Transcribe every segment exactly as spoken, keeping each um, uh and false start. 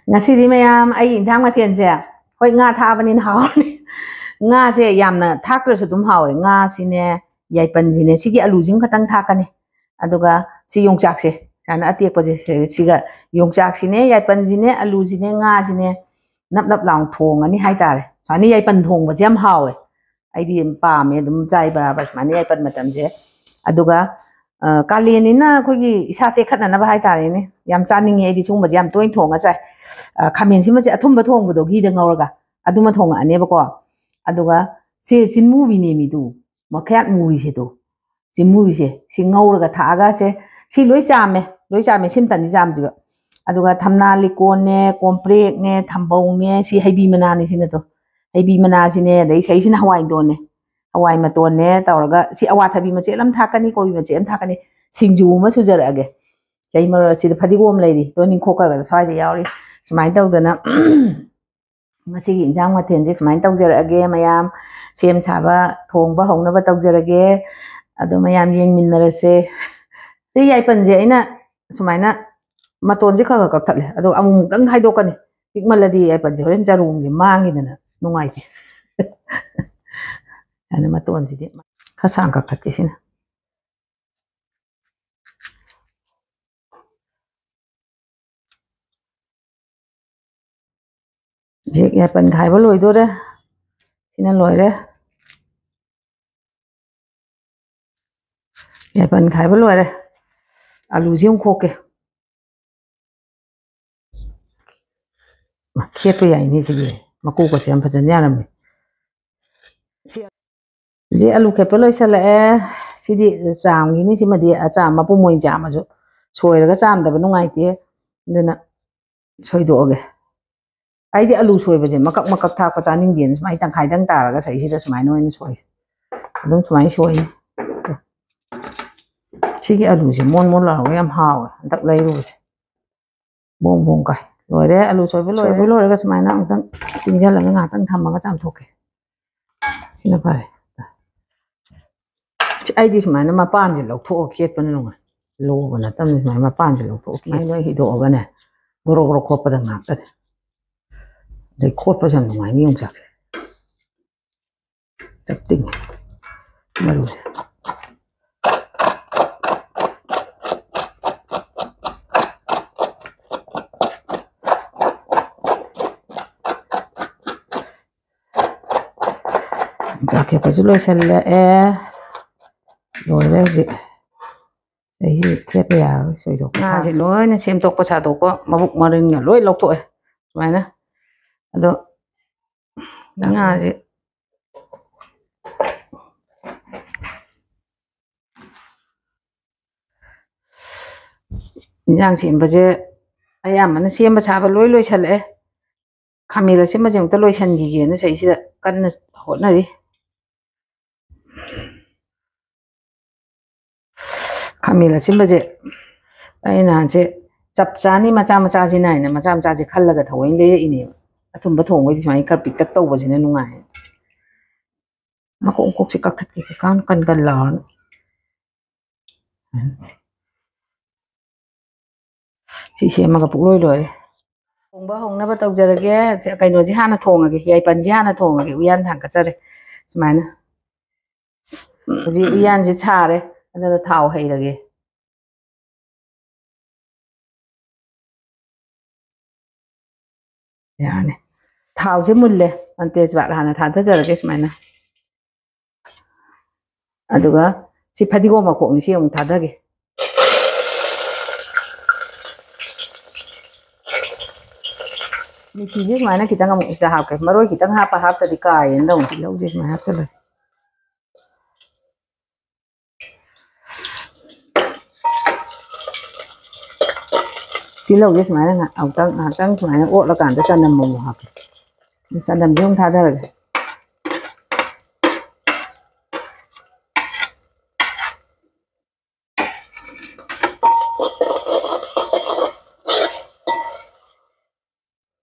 ꯉꯁꯤꯗꯤ ꯃꯌꯥꯝ ꯑꯩꯒꯤ ꯏꯟꯁꯥꯡ ꯃꯊꯦꯜꯁꯦ, ꯍꯣꯏ, ꯉꯥ ꯊꯥꯛꯑꯕꯅꯤꯅ ꯍꯥꯎꯔꯅꯤ꯫ ꯉꯥꯁꯦ ꯌꯥꯝꯅ ꯊꯥꯛꯇ꯭ꯔꯁꯨ ꯑꯗꯨꯝ ꯍꯥꯎꯋꯦ꯫ ꯉꯥꯁꯤꯅꯦ, ꯌꯥꯏꯄꯟꯁꯤꯅꯦ, ꯁꯤꯒꯤ ꯑꯂꯨꯁꯤꯃ ꯈꯛꯇꯪ ꯊꯥꯛꯀꯅꯤ꯫ ꯑꯗꯨꯒ ꯁꯤ ꯌꯣꯡꯆꯥꯛꯁꯦ, ꯁꯨꯃꯥꯏꯅ ꯑꯇꯦꯛꯄꯁꯦ, ꯁꯤ-, ꯁꯤꯒ ꯌꯣꯡꯆꯥꯛꯁꯤꯅꯦ, ꯌꯥꯏꯄꯟꯁꯤꯅꯦ, ꯑꯂꯨꯁꯤꯅꯦ, ꯉꯥꯁꯤꯅꯦ, ꯅꯞ ꯅꯞ ꯂꯥꯎꯅ ꯊꯣꯡꯉꯅꯤ ꯍꯥꯏꯇꯥꯔꯦ꯫ ꯁꯨꯃꯥꯏꯅ ꯌꯥꯏꯄꯟ ꯊꯣꯡꯕꯁꯦ ꯌꯥꯝ ꯍꯥꯎꯋꯦ꯫ ꯑꯩꯗꯤ ꯌꯥꯝ ꯄꯥꯝꯃꯦ, ꯑꯗꯨꯝ ꯆꯥꯏ ꯕꯔꯥꯕꯔ ꯁꯨꯃꯥꯏꯅ ꯌꯥꯏꯄꯟ ꯃꯇꯝꯁꯦ꯫ ꯑꯗꯨꯒ, ꯑ, ꯀꯥꯂꯦꯟꯅꯤꯅ ꯑꯩꯈꯣꯏꯒꯤ ꯏꯁꯥ ꯇꯦꯛꯈꯠꯅꯅꯕ ꯍꯥꯏꯇꯥꯔꯦꯅꯦ, ꯌꯥꯝ ꯆꯥꯅꯤꯡꯉꯦ ꯑꯩꯗꯤ꯫ ꯁꯤꯒꯨꯝꯕꯁꯦ ꯌꯥꯝ ꯇꯣꯏꯅ ꯊꯣꯡꯉ ꯆꯥꯏ꯫ ꯑ, ꯈꯥꯃꯦꯟ ꯑꯁꯤꯟꯕꯁꯦ ꯑꯊꯨꯝꯕ ꯊꯣꯡꯕꯗꯣ ꯘꯤꯗ ꯉꯧꯔꯒ ꯑꯗꯨꯃ ꯊꯣꯡꯉꯛꯑꯅꯦꯕꯀꯣ꯫ ꯑꯗꯨꯒ ꯁꯤ ꯆꯤꯟꯃꯨꯕꯤꯅꯦꯃꯤ ꯇꯨ, ꯃꯈꯌꯥꯠ ꯃꯨꯔꯤꯁꯦ ꯇꯨ, ꯆꯤꯟꯃꯨꯕꯤꯁꯦ ꯁꯤ ꯉꯧꯔꯒ ꯊꯥꯛꯑꯒ ꯁꯦ, ꯁꯤ ꯂꯣꯏ ꯆꯥꯝꯃꯦ, ꯂꯣꯏ ꯆꯥꯝꯃꯦ, ꯁꯤꯃꯇꯅꯤ ꯆꯥꯝꯗ꯭ꯔꯤꯕ꯫ ꯑꯗꯨꯒ ꯊꯝꯅꯥ ꯂꯤꯀꯣꯟꯅꯦ, ꯀꯣꯝꯄ꯭ꯔꯦꯛꯅꯦ, ꯊꯝꯕꯧꯅꯦ, ꯁꯤ ꯍꯩꯕꯤ ꯃꯅꯥꯅꯤ ꯁꯤꯅ ꯇꯨ, ꯍꯩꯕꯤ ꯃꯅꯥꯁꯤꯅꯦ, ꯑꯗꯩ ꯁꯩꯁꯤꯅ ꯍꯋꯥꯏꯗꯣꯟꯅꯦ, ꯍꯋꯥꯏ ꯃꯇꯣꯟꯅꯦ ꯇꯧꯔꯒ ꯁꯤ ꯑꯋꯥꯊꯕꯤ ꯃꯆꯦꯠ ꯑꯃ ꯊꯥꯛꯀꯅꯤ, ꯀꯣꯕꯤ ꯃꯆꯦꯠ ꯑꯃ ꯊꯥꯛꯀꯅꯤ, ꯁꯤꯡꯖꯨ ꯑꯃ ꯁꯨꯖꯔꯛꯑꯒꯦ꯫ ꯆꯍꯤ ꯃꯔꯨ ꯑꯁꯤꯗ ꯐꯗꯤꯒꯣꯝ ꯂꯩꯔꯤ, ꯇꯣꯅꯤꯡꯈꯣꯛꯀꯒꯗ ꯁ꯭ꯋꯥꯏꯗ ꯌꯥꯎꯔꯤ꯫ ꯁꯨꯃꯥꯏꯅ ꯇꯧꯗꯅ ꯉꯁꯤꯒꯤ ꯏꯟꯁꯥꯡ ꯃꯊꯦꯜꯁꯦ ꯁꯨꯃꯥꯏꯅ ꯇꯧꯖꯔꯛꯑꯒꯦ꯫ ꯃꯌꯥꯝ ꯁꯦꯝ ꯁꯥꯕ ꯊꯣꯡꯕ ꯍꯧꯅꯕ ꯇꯧꯖꯔꯒꯦ꯫ ꯑꯗꯣ ꯃꯌꯥꯝ ꯌꯦꯡꯃꯤꯟꯅꯔꯁꯦ꯫ ꯁꯤ ꯌꯥꯏꯄꯟꯁꯦ ꯑꯩꯅ ꯁꯨꯃꯥꯏꯅ ꯃꯇꯣꯟꯁꯦ ꯈꯔ ꯈꯔ ꯀꯛꯊꯠꯂꯦ, ꯑꯗꯣ ꯑꯃꯨꯛꯃꯨꯛꯇꯪ ꯍꯥꯏꯗꯣꯛꯀꯅꯤ꯫ ꯄꯤꯛꯃꯜꯂꯗꯤ ꯌꯥꯏꯄꯟꯁꯦ ꯍꯣꯔꯦꯟ ꯆꯔꯣꯡꯁꯦ ꯃꯥꯡꯈꯤꯗꯅ ꯅꯨꯡꯉꯥꯏꯇꯦ꯫ ꯑꯗꯨꯅ ꯃꯇꯣꯟꯁꯤꯗꯤ ꯈꯔ ꯁꯥꯡ ꯀꯛꯊꯠꯀꯦ ꯁꯤꯅ꯫ ꯍꯧꯖꯤꯛ ꯌꯥꯏꯄꯟ ꯈꯥꯏꯕ ꯂꯣꯏꯗꯣꯔꯦ꯫ ꯁꯤꯅ ꯂꯣꯏꯔꯦ꯫ ꯌꯥꯏꯄꯟ ꯈꯥꯏꯕ ꯂꯣꯏꯔꯦ꯫ ꯑꯂꯨꯁꯤ ꯑꯃꯨꯛ ꯈꯣꯛꯀꯦ꯫ ꯃꯥ, ꯈꯦꯠꯄ ꯌꯥꯏꯅꯦ ꯁꯤꯗꯤ꯫ ꯃꯀꯣꯛꯀꯁꯦ ꯌꯥꯝ ꯐꯖꯅ ꯌꯥꯔꯝꯃꯦ꯫ ꯁꯤ, ꯁꯤ ꯑꯂꯨ ꯈꯦꯠꯄ ꯂꯣꯏꯁꯤꯜꯂꯛꯑꯦ꯫ ꯁꯤꯗꯤ ꯆꯥꯝꯈꯤꯅꯤ꯫ ꯁꯤꯃꯗꯤ ꯑꯆꯥꯝ ꯃꯄꯨꯝ ꯑꯣꯏꯅ ꯆꯥꯝꯃꯁꯨ ꯁꯣꯏꯔꯒ ꯆꯥꯝꯗꯕ ꯅꯨꯡꯉꯥꯏꯇꯦ꯫ ꯑꯗꯨꯅ ꯁꯣꯏꯗꯣꯛꯑꯒꯦ꯫ ꯑꯩꯗꯤ ꯑꯂꯨ ꯁꯣꯏꯕꯁꯦ ꯃꯀꯛ ꯃꯀꯛ ꯊꯥꯛꯄ ꯆꯥꯅꯤꯡꯗꯦꯅ ꯁꯨꯃꯥꯏꯅ ꯇꯪꯈꯥꯏꯗꯪ ꯇꯥꯔꯒ ꯁꯤꯗꯩꯁꯤꯗ ꯁꯨꯃꯥꯏꯅ ꯑꯣꯏꯅ ꯁꯣꯏ꯫ ꯑꯗꯨꯝ ꯁꯨꯃꯥꯏꯅ ꯁꯣꯏꯅꯤ꯫ ꯁꯤꯒꯤ ꯑꯂꯨꯁꯦ ꯃꯣꯟ ꯃꯣꯟ ꯂꯥꯎꯔꯒ ꯌꯥꯝ ꯍꯥꯎꯋꯦ ꯍꯟꯗꯛ ꯂꯩꯔꯨꯕꯁꯦ꯫ ꯕꯣꯡ ꯕꯣꯡ ꯀꯥꯏ꯫ ꯂꯣꯏꯔꯦ, ꯑꯂꯨ ꯁꯣꯏꯕ ꯂꯣꯏꯔꯦ꯫ ꯁꯣꯏꯕ ꯂꯣꯏꯔꯒ ꯁꯨꯃꯥꯏꯅ ꯑꯃꯨꯛꯇꯪ ꯇꯤꯡꯁꯤꯜꯂꯒ ꯉꯥꯏꯍꯥꯛꯇꯪ ꯊꯝꯃꯒ ꯆꯥꯝꯊꯣꯛꯀꯦ꯫ ꯁꯤꯅ ꯐꯔꯦ꯫ ꯁꯤ ꯑꯩꯗꯤ ꯁꯨꯃꯥꯏꯅ ꯃꯄꯥꯟꯁꯦ ꯂꯧꯊꯣꯛꯑꯒ ꯈꯦꯠꯄꯅ ꯅꯨꯡꯉꯥꯏ꯫ ꯂꯣꯕ ꯅꯠꯇꯕꯅꯤ, ꯁꯨꯃꯥꯏꯅ ꯃꯄꯥꯟꯁꯦ ꯂꯧꯊꯣꯛꯑꯒ ꯈꯦꯠ-, ꯁꯨꯃꯥꯏꯅ ꯂꯣꯏ ꯍꯤꯗꯣꯛꯑꯒꯅꯦ꯫ ꯒ꯭ꯔꯣ ꯒ꯭ꯔꯣ ꯈꯣꯠꯄꯗ ꯉꯥꯛꯇꯅꯦ꯫ ꯑꯗꯩ ꯈꯣꯠꯄꯁꯨ ꯌꯥꯝ ꯅꯨꯡꯉꯥꯏꯅꯤ ꯌꯣꯡꯆꯥꯛꯁꯦ꯫ ꯆꯞ ꯇꯤꯡꯉꯦ ꯃꯔꯨꯁꯦ꯫ ꯆꯥꯛ ꯈꯦꯠꯄꯁꯨ ꯂꯣꯏꯁꯤꯜꯂꯛꯑꯦ꯫ ꯂꯣꯏꯔꯦ ꯍꯧꯖꯤꯛ꯫ ꯑꯩꯁꯦ ꯊꯦꯠꯄ ꯌꯥꯔꯔꯣꯏ, ꯁꯣꯏꯗꯣꯛꯄ꯫ ꯉꯥꯁꯦ ꯂꯣꯏꯅ ꯁꯦꯝꯗꯣꯛꯄ ꯁꯥꯗꯣꯛꯄ, ꯃꯕꯨꯛ ꯃꯔꯤꯟꯒ ꯂꯣꯏ ꯂꯧꯊꯣꯛꯑꯦ ꯁꯨꯃꯥꯏꯅ꯫ ꯑꯗꯣ ꯉꯥꯁꯦ ꯏꯟꯖꯥꯡ ꯁꯦꯝꯕꯁꯦ ꯑꯌꯥꯝꯕꯅ ꯁꯦꯝꯕ ꯁꯥꯕ ꯂꯣꯏ ꯂꯣꯏꯁꯜꯂꯛꯑꯦ꯫ ꯈꯥꯃꯦꯟ ꯑꯁꯤꯟꯕꯁꯦ ꯑꯃꯨꯛꯇ ꯂꯣꯏꯁꯟꯈꯤꯒꯦꯅ ꯁꯤꯗꯩꯁꯤꯗ ꯀꯟꯅ ꯍꯣꯠꯅꯔꯤ꯫ ꯈꯥꯃꯦꯟ ꯑꯁꯤꯟꯕꯁꯦ ꯑꯩ ꯅꯍꯥꯟꯁꯦ ꯆꯞ ꯆꯥꯅꯤ ꯃꯆꯥ ꯃꯆꯥꯁꯤꯅ ꯍꯥꯏꯅ ꯃꯆꯥ ꯃꯆꯥꯁꯦ ꯈꯜꯂꯒ ꯊꯑꯣꯏꯅ ꯂꯩꯔꯛꯏꯅꯦꯕ꯫ ꯑꯊꯨꯝꯕ ꯊꯣꯡꯕꯩꯗꯤ ꯁꯨꯃꯥꯏꯅ ꯈꯔ ꯄꯤꯛꯇꯛ ꯇꯧꯕꯁꯤꯅ ꯅꯨꯡꯉꯥꯏ꯫ ꯃꯈꯣꯡ ꯃꯈꯣꯛꯁꯦ ꯀꯛꯊꯠꯀꯦ ꯀꯥꯟ ꯀꯟ ꯀꯟ ꯂꯥꯎꯔꯅ꯫ ꯁꯤ ꯁꯦꯝꯃꯒ ꯄꯨꯡꯂꯣꯏ ꯂꯣꯏꯔꯦ꯫ ꯊꯣꯡꯕ ꯍꯧꯅꯕ ꯇꯧꯖꯔꯒꯦ꯫ ꯁꯦ, ꯀꯩꯅꯣꯁꯦ ꯍꯥꯟꯅ ꯊꯣꯡꯉꯒꯦ, ꯌꯥꯏꯄꯟꯁꯦ ꯍꯥꯟꯅ ꯊꯣꯡꯉꯒꯦ꯫ ꯎꯌꯥꯟ ꯊꯥꯡꯒꯠꯆꯔꯦ ꯁꯨꯃꯥꯏꯅ꯫ ꯍꯧꯖꯤꯛ ꯎꯌꯥꯟꯁꯦ ꯁꯥꯔꯦ, ꯑꯗꯨꯅ ꯊꯥꯎ ꯍꯩꯔꯒꯦ꯫ ꯌꯥꯔꯅꯤ꯫ ꯊꯥꯎꯁꯦ ꯃꯨꯜꯂꯦ꯫ ꯇꯦꯖꯄꯥꯠ ꯍꯥꯟꯅ ꯊꯥꯗꯖꯔꯒꯦ ꯁꯨꯃꯥꯏꯅ꯫ ꯑꯗꯨꯒ ꯁꯤ ꯐꯗꯤꯒꯣꯝ ꯃꯈꯣꯛꯅꯤ, ꯁꯤ ꯑꯃꯨꯛ ꯊꯥꯗꯒꯦ꯫ ꯃꯤꯊꯤꯁꯦ ꯁꯨꯃꯥꯏꯅ ꯈꯤꯇꯪ ꯑꯃꯨꯛ ꯁꯤꯗ ꯍꯥꯞꯀꯦ꯫ ꯃꯔꯣꯏ ꯈꯤꯇꯪ ꯍꯥꯞꯄ ꯍꯥꯞꯇꯗꯤ ꯀꯥꯏꯌꯦꯅ ꯇꯧꯅꯤ꯫ ꯇꯤꯜꯍꯧꯁꯦ ꯁꯨꯃꯥꯏꯅ ꯍꯥꯞꯆꯜꯂꯒꯦ꯫ ꯇꯤꯜꯍꯧꯁꯦ ꯁꯨꯃꯥꯏꯅ ꯉꯥꯏꯍꯥꯛ-, ꯑꯃꯨꯛꯇꯪ, ꯉꯥꯏꯍꯥꯛꯇꯪ ꯁꯨꯃꯥꯏꯅ ꯑꯣꯠꯂꯀꯥꯟꯗ ꯆꯅꯝ ꯑꯃꯨꯛ ꯍꯥꯞꯀꯦ꯫ ꯆꯅꯝꯁꯦ ꯑꯃꯨꯛ ꯊꯥꯗꯔꯒꯦ꯫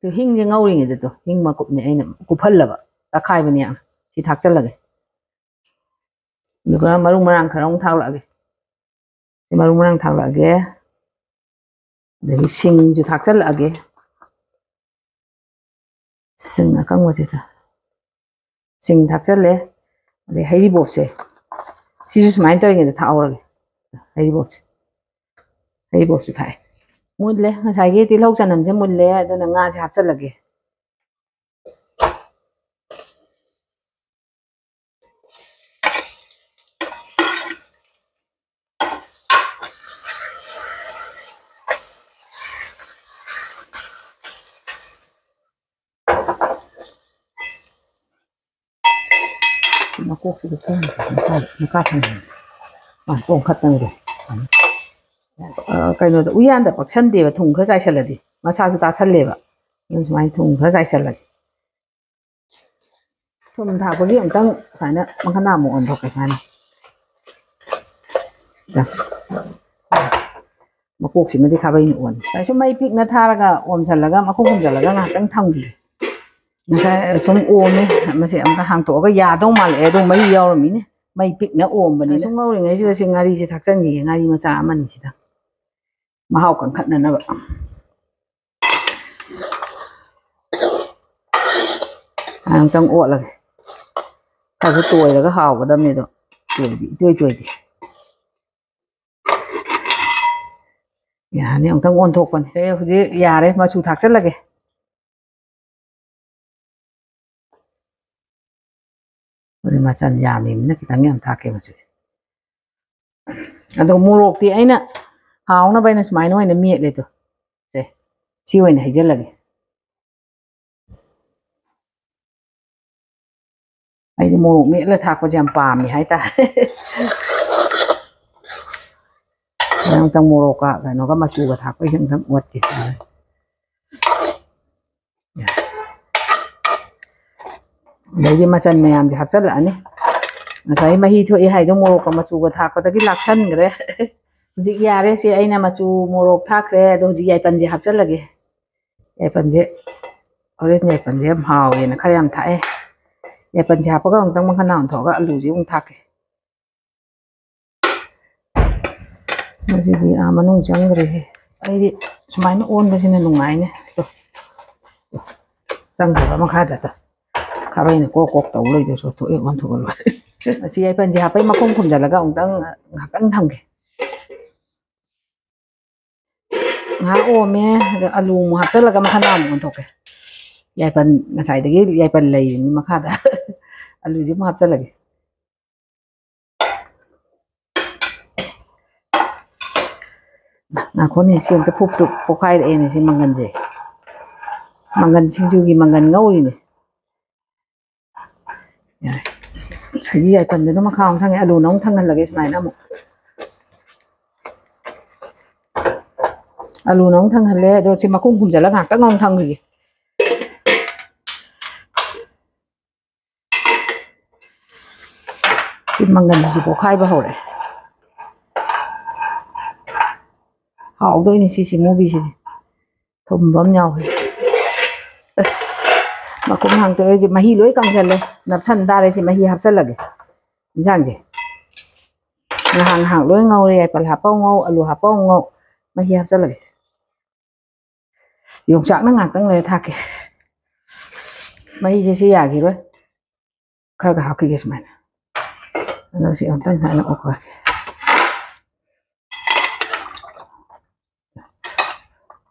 ꯑꯗꯨ ꯍꯤꯡꯁꯦ ꯉꯧꯔꯤꯉꯩꯗ ꯇꯣ, ꯍꯤꯡ ꯃꯀꯨꯞꯅꯦ ꯑꯩꯅ ꯀꯨꯞꯍꯜꯂꯕ, ꯇꯛꯈꯥꯏꯕꯅꯦ꯫ ꯁꯤ ꯊꯥꯛꯆꯜꯂꯒꯦ꯫ ꯑꯗꯨꯒ ꯃꯔꯨ ꯃꯔꯥꯡ ꯈꯔ ꯑꯃꯨꯛ ꯊꯥꯛꯂꯛꯑꯒꯦ꯫ ꯁꯤ ꯃꯔꯨ ꯃꯔꯥꯡ ꯊꯥꯛꯂꯛꯑꯒꯦ꯫ ꯑꯗꯒꯤ ꯁꯤꯡꯁꯨ ꯊꯥꯛꯆꯜꯂꯛꯑꯒꯦ꯫ ꯁꯤꯡ ꯑꯀꯪꯕꯁꯤꯗ ꯁꯤꯡ ꯊꯥꯛꯆꯜꯂꯦ꯫ ꯑꯗꯩ ꯍꯩꯔꯤꯕꯣꯞꯁꯦ, ꯁꯤꯁꯨ ꯁꯨꯃꯥꯏꯅ ꯇꯧꯔꯤꯉꯩꯗ ꯊꯥꯛꯍꯧꯔꯒꯦ꯫ ꯍꯩꯔꯤꯕꯣꯞꯁꯦ, ꯍꯩꯔꯤꯕꯣꯞꯁꯦ ꯊꯥꯛꯑꯦ꯫ ꯃꯨꯜꯂꯦ, ꯉꯁꯥꯏꯒꯤ ꯇꯤꯜꯍꯧ ꯆꯅꯝꯁꯦ ꯃꯨꯜꯂꯦ꯫ ꯑꯗꯨꯅ ꯉꯥꯁꯦ ꯍꯥꯞꯆꯜꯂꯒꯦ꯫ ꯃꯀꯣꯛꯁꯤꯗ ꯊꯣꯡ ꯃꯈꯥ, ꯃꯈꯥ ꯊꯣꯡ꯫ ꯑꯥ, ꯇꯣꯡꯈꯠꯇꯅꯤꯗꯣ꯫ ꯑ, ꯀꯩꯅꯣꯗ, ꯎꯌꯥꯟꯗ ꯄꯛꯁꯟꯗꯦꯕ, ꯊꯨꯝ ꯈꯔ ꯆꯥꯏꯁꯜꯂꯗꯤ꯫ ꯃꯁꯥꯁꯨ ꯇꯥꯁꯜꯂꯦꯕ꯫ ꯑꯗꯨꯅ ꯁꯨꯃꯥꯏꯅ ꯊꯨꯝ ꯈꯔ ꯆꯥꯏꯁꯜꯂꯒꯦ꯫ ꯊꯨꯝ ꯊꯥꯛꯄꯒꯤ ꯑꯃꯨꯛꯇꯪ ꯁꯨꯃꯥꯏꯅ ꯃꯈꯥ ꯑꯃꯨꯛ ꯑꯣꯟꯊꯣꯛꯀꯦ ꯁꯨꯃꯥꯏꯅ꯫ ꯃꯀꯣꯛꯁꯤꯃꯗꯤ ꯈꯥꯕꯩꯅ ꯑꯣꯟ꯫ ꯉꯁꯥꯏ ꯁꯨꯝ ꯃꯩ ꯄꯤꯛꯅ ꯊꯥꯔꯒ ꯑꯣꯝꯁꯜꯂꯒ ꯃꯈꯨꯝ ꯈꯨꯝꯖꯜꯂꯒ ꯉꯥꯏꯍꯥꯛꯇꯪ ꯊꯝꯈꯤꯒꯦ꯫ ꯉꯁꯥꯏ ꯁꯨꯝ ꯑꯣꯝꯃꯦ, ꯃꯁꯤ ꯑꯃꯨꯛꯇ ꯍꯥꯡꯇꯣꯛꯑꯒ ꯌꯥꯗꯧ ꯃꯥꯜꯂꯛꯑꯦ꯫ ꯑꯗꯨ ꯃꯩ ꯌꯥꯎꯔꯝꯃꯤꯅꯦ, ꯃꯩ ꯄꯤꯛꯅ ꯑꯣꯝꯕꯅꯤꯅ꯫ ꯁꯨꯝ ꯉꯧꯔꯤꯉꯩꯁꯤꯗ ꯁꯤ ꯉꯥꯔꯤꯁꯦ ꯊꯥꯛꯆꯟꯈꯤꯒꯦ, ꯉꯥꯔꯤ ꯃꯆꯥ ꯑꯃꯅꯤ ꯁꯤꯗ ꯃꯍꯥꯎ ꯀꯟꯈꯠꯅꯅꯕ꯫ ꯑꯃꯨꯛꯇꯪ ꯑꯣꯠꯂꯒꯦ꯫ ꯈꯔꯁꯨ ꯇꯣꯏꯔꯒ ꯍꯥꯎꯒꯗꯕꯅꯦ ꯑꯗꯣ, ꯇꯣꯏꯗꯤ ꯏꯇꯣꯏ ꯇꯣꯏꯗꯦ꯫ ꯌꯥꯅꯤ, ꯑꯃꯨꯛꯇꯪ ꯑꯣꯟꯊꯣꯛꯄꯅꯤ꯫ ꯁꯦ, ꯍꯧꯖꯤꯛ ꯌꯥꯔꯦ, ꯃꯆꯨ ꯊꯥꯛꯆꯜꯂꯒꯦ꯫ ꯍꯧꯖꯤꯛ ꯃꯆꯜ ꯌꯥꯝꯃꯤꯕꯅꯤꯅ ꯈꯤꯇꯪ ꯌꯥꯝ ꯊꯥꯛꯀꯦ ꯃꯆꯨꯁꯦ꯫ ꯑꯗꯣ ꯃꯣꯔꯣꯛꯇꯤ ꯑꯩꯅ ꯍꯥꯎꯅꯕ ꯑꯩꯅ ꯁꯨꯃꯥꯏꯅ ꯑꯣꯏꯅ ꯃꯦꯠꯂꯦ ꯑꯗꯣ꯫ ꯁꯦ, ꯁꯤ ꯑꯣꯏꯅ ꯍꯩꯖꯜꯂꯒꯦ꯫ ꯑꯩꯗꯤ ꯃꯣꯔꯣꯛ ꯃꯦꯠꯂ ꯊꯥꯛꯄꯁꯦ ꯌꯥꯝ ꯄꯥꯝꯃꯦ ꯍꯥꯏꯇꯥꯔꯦ꯫ ꯑꯃꯨꯛꯇꯪ ꯃꯣꯔꯣꯛꯀ ꯀꯩꯅꯣꯒ ꯃꯆꯨꯒ ꯊꯥꯛꯄꯩꯁꯦ ꯑꯃꯨꯛꯇꯪ ꯑꯣꯠꯀꯦ꯫ ꯑꯗꯩꯗꯤ ꯃꯆꯜ ꯃꯌꯥꯝꯁꯦ ꯍꯥꯞꯆꯜꯂꯛꯑꯅꯤ꯫ ꯉꯁꯥꯏ ꯃꯍꯤ ꯊꯣꯛꯑꯦ ꯍꯥꯏꯗꯣ ꯃꯣꯔꯣꯛꯀ ꯃꯆꯨꯒ ꯊꯥꯛꯄꯗꯒꯤ ꯂꯥꯛꯁꯟꯈ꯭ꯔꯦ꯫ ꯍꯧꯖꯤꯛ ꯌꯥꯔꯦ꯫ ꯁꯤ ꯑꯩꯅ ꯃꯆꯨ ꯃꯣꯔꯣꯛ ꯊꯥꯛꯈ꯭ꯔꯦ꯫ ꯑꯗꯣ ꯍꯧꯖꯤꯛ ꯌꯥꯏꯄꯟꯁꯦ ꯍꯥꯞꯆꯜꯂꯒꯦ꯫ ꯌꯥꯏꯄꯟꯁꯦ, ꯍꯣꯔꯦꯟ ꯌꯥꯏꯄꯟꯁꯦ ꯌꯥꯝ ꯍꯥꯎꯋꯦꯅ ꯈꯔ ꯌꯥꯝ ꯊꯥꯛꯑꯦ꯫ ꯌꯥꯏꯄꯟꯁꯦ ꯍꯥꯞꯄꯒ ꯑꯃꯨꯛꯇꯪ ꯃꯈꯥ ꯑꯃꯨꯛ ꯊꯣꯛꯑꯒ ꯑꯂꯨꯁꯦ ꯑꯃꯨꯛ ꯊꯥꯛꯀꯦ꯫ ꯃꯁꯤꯗꯤ ꯑꯥ ꯃꯅꯨꯡ ꯆꯪꯈ꯭ꯔꯦꯍꯦ꯫ ꯑꯩꯗꯤ ꯁꯨꯃꯥꯏꯅ ꯑꯣꯟꯕꯁꯤꯅ ꯅꯨꯡꯉꯥꯏꯅꯦ꯫ ꯇꯣ, ꯇꯣ, ꯆꯪꯈ꯭ꯔꯕ ꯃꯈꯥꯗ꯫ ꯇꯣ, ꯈꯥꯕꯩꯅ ꯀꯣꯛ ꯀꯣꯛ ꯇꯧ ꯂꯩꯗꯣꯏ ꯁꯔꯨꯛ ꯊꯣꯛꯑꯦ ꯑꯣꯟꯊꯣꯛꯑ ꯂꯣꯏꯔꯦ꯫ ꯑꯁꯤ ꯌꯥꯏꯄꯟꯁꯦ ꯍꯥꯞꯄꯩ ꯃꯈꯨꯝ ꯈꯨꯝꯖꯤꯜꯂꯒ ꯑꯃꯨꯛꯇꯪ ꯉꯥꯏꯍꯥꯛꯇꯪ ꯊꯝꯒꯦ꯫ ꯉꯥꯏꯍꯥꯛ ꯑꯣꯝꯃꯦ꯫ ꯑꯗꯣ ꯑꯂꯨ ꯑꯃꯨꯛ ꯍꯥꯞꯆꯤꯜꯂꯒ ꯃꯈꯥ ꯑꯃꯨꯛ ꯑꯣꯟꯊꯣꯛꯀꯦ꯫ ꯌꯥꯏꯄꯟ ꯉꯁꯥꯏꯗꯒꯤ ꯌꯥꯏꯄꯟ ꯂꯩꯔꯤꯅꯤ ꯃꯈꯥꯗ꯫ ꯑꯂꯨꯁꯦ ꯑꯃꯨꯛ ꯍꯥꯞꯆꯤꯜꯂꯒꯦ꯫ ꯉꯥꯏꯈꯣꯅꯦ, ꯁꯤ ꯑꯝꯇ ꯐꯨꯞ ꯐꯨꯞ ꯄꯣꯛꯈꯥꯏꯔꯛꯑꯦꯅꯦ ꯁꯤ ꯃꯪꯒꯟꯁꯦ꯫ ꯃꯪꯒꯟ ꯁꯤꯡꯖꯨꯒꯤ ꯃꯪꯒꯟ ꯉꯧꯔꯤꯅꯦ꯫ ꯌꯥꯔꯦ꯫ ꯉꯁꯥꯏꯒꯤ ꯌꯥꯏꯄꯟꯗꯨꯅ ꯃꯈꯥ ꯑꯃꯨꯛ ꯊꯪꯉꯦ, ꯑꯂꯨꯅ ꯑꯃꯨꯛ ꯊꯪꯍꯜꯂꯒꯦ ꯁꯨꯃꯥꯏꯅ ꯑꯃꯨꯛ꯫ ꯑꯂꯨꯅ ꯑꯃꯨꯛ ꯊꯪꯍꯜꯂꯦ, ꯑꯗꯣ ꯁꯤ ꯃꯈꯨꯝ ꯈꯨꯝꯖꯤꯜꯂꯒ ꯉꯥꯏꯍꯥꯛꯇꯪ ꯑꯃꯨꯛ ꯊꯝꯈꯤꯒꯦ꯫ ꯁꯤ ꯃꯪꯒꯟꯁꯤꯁꯨ ꯄꯣꯛꯈꯥꯏꯕ ꯍꯧꯔꯛꯑꯦ꯫ ꯍꯥꯎꯗꯣꯏꯅꯤ ꯁꯤꯁꯤ ꯃꯨꯕꯤꯁꯤꯗꯤ꯫ ꯊꯨꯝꯕ ꯑꯃ ꯌꯥꯎꯈ꯭ꯔꯦ꯫ ꯑꯁ, ꯃꯈꯨꯝ ꯍꯥꯡꯇꯣꯛꯑꯦ꯫ ꯍꯧꯖꯤꯛ ꯃꯍꯤ ꯂꯣꯏ ꯀꯪꯁꯜꯂꯦ꯫ ꯅꯞꯁꯟ ꯇꯥꯔꯦ꯫ ꯁꯤ ꯃꯍꯤ ꯍꯥꯞꯆꯜꯂꯒꯦ ꯏꯟꯁꯥꯡꯁꯦ꯫ ꯉꯥꯏꯍꯥꯛ ꯉꯥꯏꯍꯥꯛ ꯂꯣꯏ ꯉꯧꯔꯦ꯫ ꯌꯥꯏꯄꯜ ꯍꯥꯞꯄ ꯑꯃꯨꯛ ꯉꯧ, ꯑꯂꯨ ꯍꯥꯞꯄ ꯑꯃꯨꯛ ꯉꯧ꯫ ꯃꯍꯤ ꯍꯥꯞꯆꯜꯂꯒꯦ꯫ ꯌꯣꯡꯆꯥꯛꯅ ꯉꯥꯛꯇꯪ ꯂꯩꯔ ꯊꯥꯛꯀꯦ꯫ ꯃꯍꯤꯁꯦ ꯁꯤ ꯌꯥꯈꯤꯔꯣꯏ꯫ ꯈꯔꯒ ꯍꯥꯞꯈꯤꯒꯦ ꯁꯨꯃꯥꯏꯅ꯫ ꯑꯗꯣ ꯁꯤ ꯑꯝꯇꯪ ꯁꯨꯃꯥꯏꯅ ꯑꯣꯠꯈꯣꯏ꯫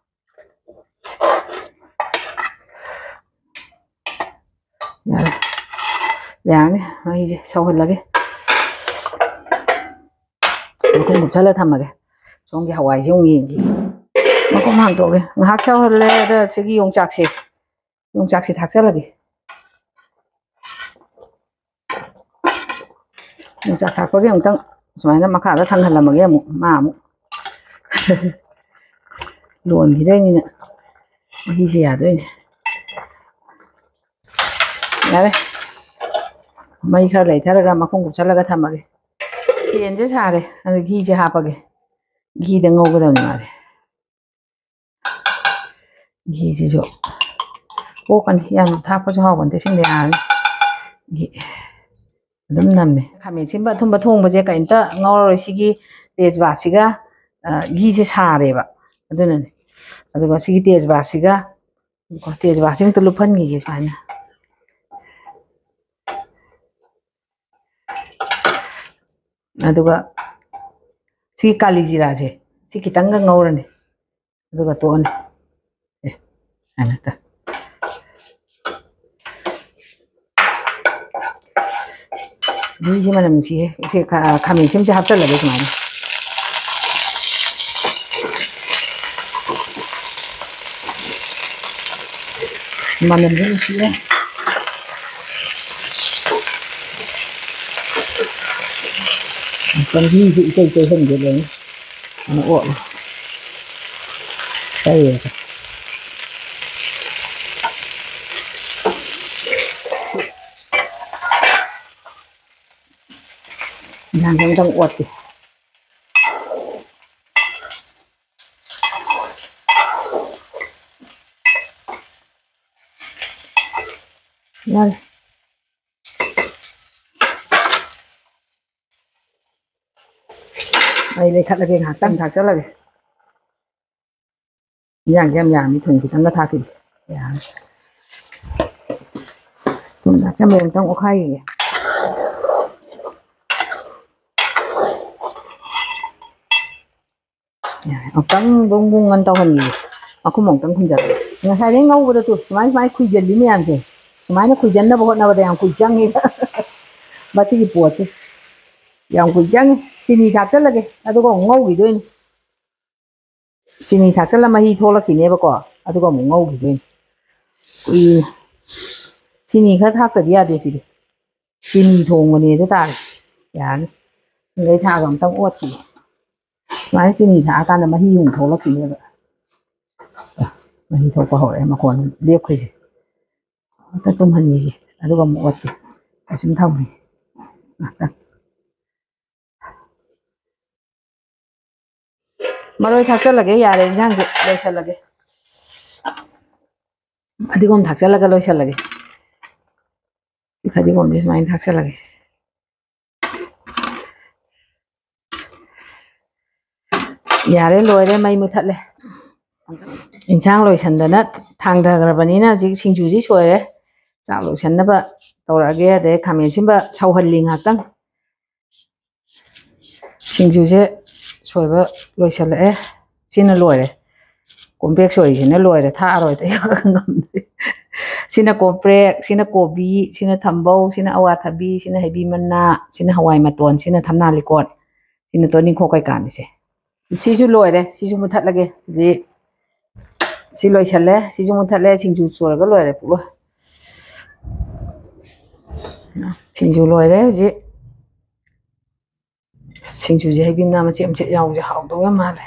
ꯌꯥꯔꯦ꯫ ꯌꯥꯔꯅꯤ꯫ ꯃꯍꯤꯁꯦ ꯁꯧꯍꯜꯂꯒꯦ꯫ ꯃꯈꯨꯝ ꯀꯨꯞꯁꯜꯂ ꯊꯝꯃꯒꯦ꯫ ꯁꯣꯝꯒꯤ ꯍꯋꯥꯏꯁꯦ ꯑꯃꯨꯛ ꯌꯦꯡꯈꯤꯒꯦ꯫ ꯃꯈꯨꯝ ꯍꯥꯡꯗꯣꯛꯑꯒꯦ꯫ ꯉꯥꯏꯍꯥꯛ ꯁꯧꯍꯜꯂꯦ꯫ ꯑꯗ ꯁꯤꯒꯤ ꯌꯣꯡꯆꯥꯛꯁꯦ, ꯌꯣꯡꯆꯥꯛꯁꯦ ꯊꯥꯛꯆꯜꯂꯒꯦ꯫ ꯌꯣꯡꯆꯥꯛ ꯊꯥꯛꯄꯒꯤ ꯑꯃꯨꯛꯇꯪ ꯁꯨꯃꯥꯏꯅ ꯃꯈꯥꯗ ꯊꯥꯡꯍꯜꯂꯝꯃꯒꯦ꯫ ꯑꯃꯨꯛ ꯃꯥ ꯑꯃꯨꯛ ꯂꯣꯟꯈꯤꯗꯣꯏꯅꯤꯅ ꯃꯍꯤꯁꯦ ꯌꯥꯗꯣꯏꯅꯦ꯫ ꯌꯥꯔꯦ꯫ ꯃꯩ ꯈꯔ ꯂꯩꯊꯔꯒ ꯃꯈꯨꯝ ꯀꯨꯞꯁꯜꯂꯒ ꯊꯝꯃꯒꯦ꯫ ꯐꯦꯟꯁꯦ ꯁꯥꯔꯦ꯫ ꯑꯗ ꯘꯤꯁꯦ ꯍꯥꯞꯄꯒꯦ꯫ ꯘꯤꯗ ꯉꯧꯒꯗꯕꯅꯤ ꯃꯥꯗꯤ꯫ ꯘꯤꯁꯤꯁꯨ ꯄꯣꯛꯀꯅꯤ꯫ ꯌꯥꯝꯅ ꯊꯥꯛꯄꯁꯨ ꯍꯥꯎꯕ ꯅꯠꯇꯦ꯫ ꯁꯤꯡꯗ ꯌꯥꯔꯅꯤ꯫ ꯘꯤ ꯑꯗꯨꯝ ꯅꯝꯃꯦ꯫ ꯈꯥꯃꯦꯟ ꯑꯁꯤꯟꯕ ꯑꯊꯨꯝꯕ ꯊꯣꯡꯕꯁꯦ ꯀꯩꯝꯇ ꯉꯧꯔꯔꯣꯏ꯫ ꯁꯤꯒꯤ ꯇꯦꯖꯄꯥꯠꯁꯤꯒ, ꯑ, ꯘꯤꯁꯦ ꯁꯥꯔꯦꯕ꯫ ꯑꯗꯨꯅꯅꯦ꯫ ꯑꯗꯨꯒ ꯁꯤꯒꯤ ꯇꯦꯖꯄꯥꯠꯁꯤꯒ, ꯀꯣ, ꯇꯦꯖꯄꯥꯠꯁꯤ ꯑꯃꯨꯛꯇ ꯂꯨꯞꯍꯟꯈꯤꯒꯦ ꯁꯨꯃꯥꯏꯅ꯫ ꯑꯗꯨꯒ ꯁꯤ ꯀꯥꯂꯤ ꯖꯤꯔꯥꯁꯦ ꯁꯤ ꯈꯤꯇꯪꯒ ꯉꯧꯔꯅꯤ, ꯑꯗꯨꯒ ꯇꯣꯛꯑꯅꯤ꯫ ꯑꯦ, ꯁꯨꯃꯥꯏꯅ ꯇꯧ꯫ ꯃꯍꯤꯁꯦ ꯃꯅꯝ ꯅꯨꯡꯁꯤꯍꯦ꯫ ꯁꯤ ꯈꯥ-, ꯈꯥꯃꯦꯟ ꯑꯁꯤꯟꯕꯁꯦ ꯍꯥꯞꯆꯜꯂꯒꯦ ꯁꯨꯃꯥꯏꯅ꯫ ꯃꯅꯝꯁꯦ ꯅꯨꯡꯁꯤꯍꯦ꯫ ꯄꯥꯝꯕꯤꯁꯦ ꯏꯇꯩ ꯇꯩꯍꯟꯒꯦ ꯂꯣꯏꯅ꯫ ꯑꯗꯨꯅ ꯑꯣꯠꯂꯦ꯫ ꯇꯩꯔꯦ꯫ ꯏꯟꯖꯥꯡꯁꯦ ꯑꯝꯇꯪ ꯑꯣꯠꯀꯦ꯫ ꯌꯥꯔꯦ꯫ ꯑꯩ ꯂꯩꯈꯠꯂꯒꯦ, ꯉꯥꯏꯍꯥꯛꯇꯪ ꯊꯥꯛꯆꯜꯂꯒꯦ꯫ ꯏꯟꯖꯥꯡꯁꯦ ꯌꯥꯝ ꯌꯥꯝꯃꯤ, ꯊꯨꯝ ꯈꯤꯇꯪꯒ ꯊꯥꯛꯈꯤꯒꯦ꯫ ꯌꯥꯔꯅꯤ꯫ ꯊꯨꯝ ꯊꯥꯛꯆꯟꯕ ꯑꯃꯨꯛꯇꯪ ꯑꯣꯠꯈꯥꯏꯈꯤꯒꯦ꯫ ꯌꯥꯔꯦ, ꯑꯃꯨꯛꯇꯪ ꯕꯨꯡ ꯕꯨꯡ ꯑꯅ ꯇꯧꯍꯟꯈꯤꯒꯦ꯫ ꯃꯈꯨꯝ ꯑꯃꯨꯛꯇꯪ ꯈꯨꯝꯖꯤꯜꯂꯒꯦ꯫ ꯉꯁꯥꯏꯗꯩ ꯉꯧꯕꯗ ꯇꯨ ꯁꯨꯃꯥꯏ ꯁꯨꯃꯥꯏ ꯈꯨꯏꯖꯜꯂꯤ ꯃꯌꯥꯝꯁꯦ꯫ ꯁꯨꯃꯥꯏꯅ ꯈꯨꯏꯖꯟꯅꯕ ꯍꯣꯠꯅꯕꯗ ꯌꯥꯝ ꯀꯨꯏ ꯆꯪꯉꯦ꯫ ꯃꯁꯤꯒꯤ ꯄꯣꯠꯁꯦ ꯌꯥꯝ ꯀꯨꯏ ꯆꯪꯉꯦ꯫ ꯆꯤꯅꯤ ꯊꯥꯛꯆꯜꯂꯒꯦ, ꯑꯗꯨꯒ ꯑꯃꯨꯛ ꯉꯧꯈꯤꯗꯣꯏꯅꯤ꯫ ꯆꯤꯅꯤ ꯊꯥꯛꯆꯜꯂ ꯃꯍꯤ ꯊꯣꯛꯂꯛꯈꯤꯅꯦꯕꯀꯣ, ꯑꯗꯨꯒ ꯑꯃꯨꯛ ꯉꯧꯈꯤꯗꯣꯏꯅꯤ꯫ ꯀꯨꯏꯅ꯫ ꯆꯤꯅꯤ ꯈꯔ ꯊꯥꯛꯇꯗꯤ ꯌꯥꯗꯦ ꯁꯤꯗꯤ꯫ ꯆꯤꯅꯤ ꯊꯣꯡꯕꯅꯦꯗꯣ ꯇꯥꯔꯦ꯫ ꯌꯥꯔꯅꯤ꯫ ꯑꯗꯩ ꯊꯥꯛꯑꯒ ꯑꯝꯇꯪ ꯑꯣꯠꯈꯤꯒꯦ꯫ ꯁꯨꯃꯥꯏꯅ ꯆꯤꯅꯤ ꯊꯥꯛꯑꯀꯥꯟꯗ ꯃꯍꯤ ꯑꯃꯨꯛ ꯊꯣꯛꯂꯛꯈꯤꯅꯦꯕ꯫ ꯃꯍꯤ ꯊꯣꯛꯄ ꯍꯧꯔꯛꯑꯦ, ꯃꯈꯣꯟ ꯂꯦꯞꯈ꯭ꯔꯤꯁꯦ꯫ ꯑꯝꯇ ꯇꯨꯝꯍꯟꯈꯤꯒꯦ, ꯑꯗꯨꯒ ꯑꯃꯨꯛ ꯑꯣꯠꯀꯦ꯫ ꯑꯁꯨꯝ ꯊꯝꯒꯦ ꯉꯥꯛꯇꯪ꯫ ꯃꯔꯣꯏ ꯊꯥꯛꯆꯜꯂꯒꯦ, ꯌꯥꯔꯦ, ꯏꯟꯁꯥꯡꯁꯦ ꯂꯣꯏꯁꯜꯂꯒꯦ꯫ ꯐꯗꯤꯒꯣꯝ ꯊꯥꯛꯆꯜꯂꯒ ꯂꯣꯏꯁꯜꯂꯒꯦ꯫ ꯐꯗꯤꯒꯣꯝꯁꯦ ꯁꯨꯃꯥꯏꯅ ꯊꯥꯛꯆꯜꯂꯒꯦ꯫ ꯌꯥꯔꯦ, ꯂꯣꯏꯔꯦ, ꯃꯩ ꯃꯨꯊꯠꯂꯦ꯫ ꯏꯟꯁꯥꯡ ꯂꯣꯏꯁꯟꯗꯅ ꯊꯥꯡꯊꯈ꯭ꯔꯕꯅꯤꯅ ꯍꯧꯖꯤꯛ ꯁꯤꯡꯖꯨꯁꯤ ꯁꯣꯏꯔꯦ꯫ ꯆꯥꯛ ꯂꯣꯏꯁꯟꯅꯕ ꯇꯧꯔꯛꯑꯒꯦ꯫ ꯑꯗꯩ ꯈꯥꯃꯦꯟ ꯑꯁꯤꯟꯕ ꯁꯧꯍꯜꯂꯤ ꯉꯥꯛꯇꯪ꯫ ꯁꯤꯡꯖꯨꯁꯦ ꯁꯣꯏꯕ ꯂꯣꯏꯁꯜꯂꯛꯑꯦ꯫ ꯁꯤꯅ ꯂꯣꯏꯔꯦ꯫ ꯀꯣꯝꯄ꯭ꯔꯦꯛ ꯁꯣꯏꯔꯤꯁꯤꯅ ꯂꯣꯏꯔꯦ꯫ ꯊꯥꯛꯑꯔꯣꯏꯗ, ꯉꯝꯗ꯭ꯔꯦ꯫ ꯁꯤꯅ ꯀꯣꯝꯄ꯭ꯔꯦꯛ, ꯁꯤꯅ ꯀꯣꯕꯤ, ꯁꯤꯅ ꯊꯝꯕꯧ, ꯁꯤꯅ ꯑꯋꯥꯊꯕꯤ, ꯁꯤꯅ ꯍꯩꯕꯤ ꯃꯅꯥ, ꯁꯤꯅ ꯍꯋꯥꯏ ꯃꯇꯣꯟ, ꯁꯤꯅ ꯊꯝꯅꯥ ꯂꯤꯀꯣꯟ, ꯁꯤꯅ ꯇꯣꯅꯤꯡꯈꯣꯛ ꯀꯩꯀꯥꯅꯤꯁꯦ꯫ ꯁꯤꯁꯨ ꯂꯣꯏꯔꯦ꯫ ꯁꯤꯁꯨ ꯃꯨꯊꯠꯂꯒꯦ꯫ ꯍꯧꯖꯤꯛ ꯁꯤ ꯂꯣꯏꯁꯜꯂꯦ꯫ ꯁꯤꯁꯨ ꯃꯨꯊꯠꯂꯦ꯫ ꯁꯤꯡꯖꯨ ꯁꯨꯔꯒ ꯂꯣꯏꯔꯦ, ꯄꯨꯛꯂꯣꯏ꯫ ꯁꯤꯡꯖꯨ ꯂꯣꯏꯔꯦ ꯍꯧꯖꯤꯛ꯫ ꯁꯤꯡꯖꯨꯁꯦ ꯍꯩꯕꯤ ꯃꯅꯥ ꯃꯆꯦꯠ ꯃꯆꯦꯠ ꯌꯥꯎꯕꯁꯦ ꯍꯥꯎꯗꯧ ꯌꯥꯝ ꯃꯥꯜꯂꯦ꯫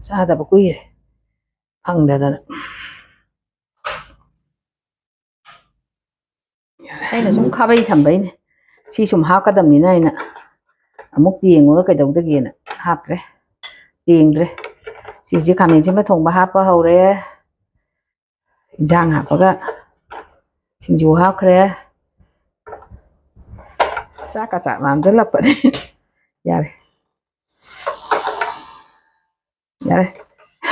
ꯆꯥꯗꯕ ꯀꯨꯏꯔꯦ ꯐꯪꯗꯗꯅ꯫ ꯑꯩꯅ ꯁꯨꯝ ꯈꯥꯕꯩ ꯊꯝꯕꯩꯅꯦ꯫ ꯁꯤ ꯁꯨꯝ ꯍꯥꯞꯀꯗꯕꯅꯤꯅ ꯑꯩꯅ ꯑꯃꯨꯛ ꯇꯦꯡꯉꯨꯔ ꯀꯩꯗꯧꯗꯒꯦꯅ ꯍꯥꯞꯇ꯭ꯔꯦ, ꯇꯦꯡꯗ꯭ꯔꯦ꯫ ꯁꯤꯁꯦ ꯈꯥꯃꯦꯟ ꯑꯁꯤꯟꯕ ꯊꯣꯡꯕ ꯍꯥꯞꯄ ꯍꯧꯔꯦ꯫ ꯏꯟꯖꯥꯡ ꯍꯥꯞꯄꯒ ꯁꯤꯡꯖꯨ ꯍꯥꯞꯈ꯭ꯔꯦ꯫ ꯆꯥꯛꯀ ꯆꯥꯛ ꯂꯥꯝꯖꯜꯂꯛꯄꯅꯦ꯫ ꯌꯥꯔꯦ, ꯌꯥꯔꯦ꯫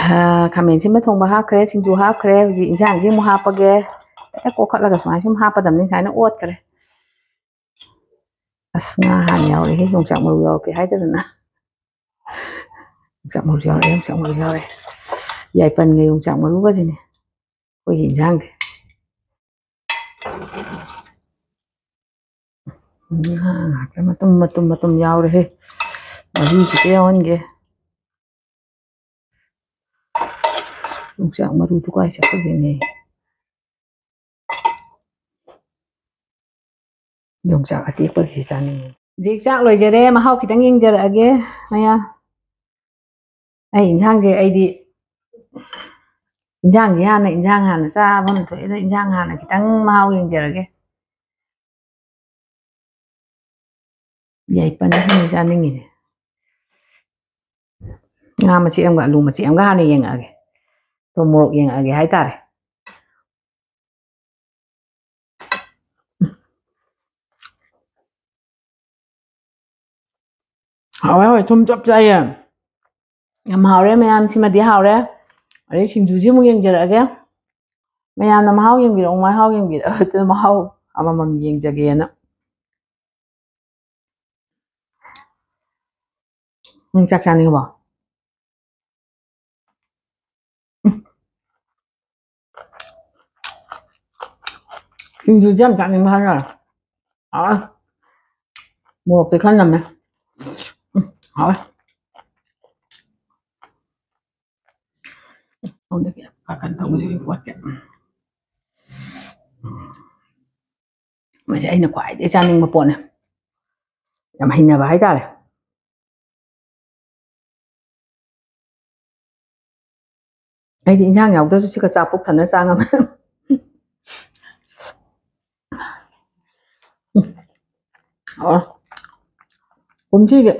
ꯍꯥ, ꯈꯥꯃꯦꯟ ꯑꯁꯤꯟꯕ ꯊꯣꯡꯕ ꯍꯥꯞꯈ꯭ꯔꯦ, ꯁꯤꯡꯖꯨ ꯍꯥꯞꯈ꯭ꯔꯦ꯫ ꯍꯧꯖꯤꯛ ꯏꯟꯁꯥꯡꯁꯤ ꯑꯃꯨꯛ ꯍꯥꯞꯄꯒꯦ꯫ ꯍꯦꯛꯇ ꯀꯣꯠꯈꯠꯂꯒ ꯁꯨꯃꯥꯏꯅ ꯁꯨꯝ ꯍꯥꯞꯄꯗꯕꯅꯤ꯫ ꯁꯨꯃꯥꯏꯅ ꯑꯣꯠꯈ꯭ꯔꯦ꯫ ꯑꯁ, ꯉꯥ ꯍꯥꯟꯅ ꯌꯥꯎꯔꯛꯑꯦ꯫ ꯌꯣꯡꯆꯥꯛ ꯃꯔꯨ ꯌꯥꯎꯔꯛꯀꯦ ꯍꯥꯏꯗꯗꯅ꯫ ꯌꯣꯡꯆꯥꯛ ꯃꯔꯨ ꯌꯥꯎꯔꯛꯑꯦ, ꯌꯣꯡꯆꯥꯛ ꯃꯔꯨ ꯌꯥꯎꯔꯛꯑꯦ꯫ ꯌꯥꯏꯄꯟꯒ ꯌꯣꯡꯆꯥꯛ ꯃꯔꯨꯒꯁꯤꯅꯦ ꯑꯩꯈꯣꯏꯒꯤ ꯏꯟꯁꯥꯡꯗꯤ꯫ ꯉꯥ ꯉꯥꯛꯇ ꯃꯇꯨꯝ, ꯃꯇꯨꯝ, ꯃꯇꯨꯝ ꯌꯥꯎꯔꯦꯍꯦ꯫ ꯃꯍꯤ ꯈꯤꯇ ꯌꯥꯎꯍꯟꯒꯦ꯫ ꯌꯣꯡꯆꯥꯛ ꯃꯔꯨꯗꯨ ꯀꯥꯏ ꯆꯠꯈ꯭ꯔꯒꯦꯅꯦ? ꯌꯣꯡꯆꯥꯛ ꯑꯇꯦꯛꯄꯒꯤꯁꯤ ꯆꯥꯅꯤꯡꯉꯤ꯫ ꯍꯧꯖꯤꯛ ꯆꯥꯛ ꯂꯣꯏꯖꯔꯦ, ꯃꯍꯥꯎ ꯈꯤꯇꯪ ꯌꯦꯡꯖꯔꯛꯑꯒꯦ ꯃꯌꯥꯝ꯫ ꯑꯩ ꯏꯟꯁꯥꯡꯁꯦ, ꯑꯩꯗꯤ ꯏꯟꯁꯥꯡꯁꯦ ꯍꯥꯟꯅ, ꯏꯟꯁꯥꯡ ꯍꯥꯟꯅ ꯆꯥꯕꯅ ꯊꯣꯛꯑꯦ꯫ ꯑꯗꯣ ꯏꯟꯁꯥꯡ ꯍꯥꯟꯅ ꯈꯤꯇꯪ ꯃꯍꯥꯎ ꯌꯦꯡꯖꯔꯒꯦ꯫ ꯌꯥꯏꯄꯟꯁꯤꯅ ꯆꯥꯅꯤꯡꯉꯤꯅꯦ꯫ ꯉꯥ ꯃꯆꯦꯠ ꯑꯃꯒ ꯑꯂꯨ ꯃꯆꯦꯠ ꯑꯃꯒ ꯍꯥꯟꯅ ꯌꯦꯡꯉꯛꯑꯒꯦ꯫ ꯊꯨꯝ ꯃꯣꯔꯣꯛ ꯌꯦꯡꯉꯛꯑꯒꯦ ꯍꯥꯏꯇꯥꯔꯦ꯫ ꯍꯥꯎꯋꯦ, ꯍꯥꯎꯋꯦ, ꯊꯨꯝ ꯆꯞ ꯆꯥꯏꯌꯦ꯫ ꯌꯥꯝ ꯍꯥꯎꯔꯦ ꯃꯌꯥꯝ, ꯁꯤꯃꯗꯤ ꯍꯥꯎꯔꯦ꯫ ꯑꯗꯩ ꯁꯤꯡꯖꯨꯁꯤ ꯑꯃꯨꯛ ꯌꯦꯡꯖꯔꯛꯑꯒꯦ꯫ ꯃꯌꯥꯝꯅ ꯃꯍꯥꯎ ꯌꯦꯡꯕꯤꯔꯛꯑꯣ, ꯃꯍꯥꯎ ꯌꯦꯡꯕꯤꯔꯛꯑꯣ꯫ ꯑꯗꯨꯅ ꯃꯍꯥꯎ ꯑꯃꯃꯝ ꯌꯦꯡꯖꯒꯦꯅ꯫ ꯅꯪ ꯆꯥꯛ ꯆꯥꯅꯤꯡꯉꯕꯣ? ꯎꯝ꯫ ꯁꯤꯡꯖꯨꯁꯦ ꯌꯥꯝ ꯆꯥꯅꯤꯡꯕ ꯍꯥꯏꯇꯥꯔꯦ꯫ ꯍꯥꯎꯋꯦ꯫ ꯃꯣꯔꯣꯛꯇꯤ ꯈꯔ ꯅꯝꯃꯦ꯫ ꯎꯝ, ꯍꯥꯎꯋꯦ꯫ ꯁꯣꯝꯗꯒꯤ ꯀꯥꯀꯟ ꯇꯧꯕꯁꯤꯒꯤ ꯄꯣꯠꯁꯦ꯫ ꯃꯁꯤ ꯑꯩꯅ ꯈ꯭ꯋꯥꯏꯗꯒꯤ ꯆꯥꯅꯤꯡꯕ ꯄꯣꯠꯅꯦ꯫ ꯌꯥꯝ ꯍꯩꯅꯕ ꯍꯥꯏꯇꯥꯔꯦ꯫ ꯑꯩꯗꯤ ꯏꯟꯁꯥꯡ ꯌꯥꯎꯗ꯭ꯔꯁꯨ ꯁꯤꯒ ꯆꯥꯛ ꯄꯨꯛ ꯊꯟꯅ ꯆꯥ ꯉꯝꯃꯦ꯫ ꯑꯣ, ꯀꯨꯝꯁꯤꯒꯤ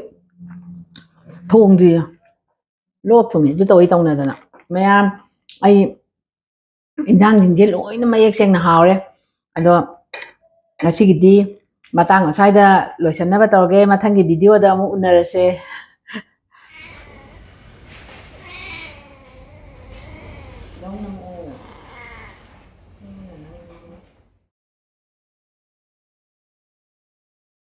ꯊꯣꯡꯗ꯭ꯔꯤꯌꯦ꯫ ꯂꯣꯛ ꯊꯨꯡꯉꯦ ꯑꯗꯨ ꯇꯧꯋꯤ ꯇꯧꯅꯗꯅ꯫ ꯃꯌꯥꯝ, ꯑꯩ ꯏꯟꯁꯥꯡꯁꯤꯡꯁꯦ ꯂꯣꯏꯅ ꯃꯌꯦꯛ ꯁꯦꯡꯅ ꯍꯥꯎꯔꯦ꯫ ꯑꯗꯣ ꯉꯁꯤꯒꯤꯗꯤ ꯃꯇꯥꯡ ꯑꯁ꯭ꯋꯥꯏꯗ ꯂꯣꯏꯁꯟꯅꯕ ꯇꯧꯔꯒꯦ꯫ ꯃꯊꯪꯒꯤ video ꯗ ꯑꯃꯨꯛ ꯎꯅꯔꯁꯦ꯫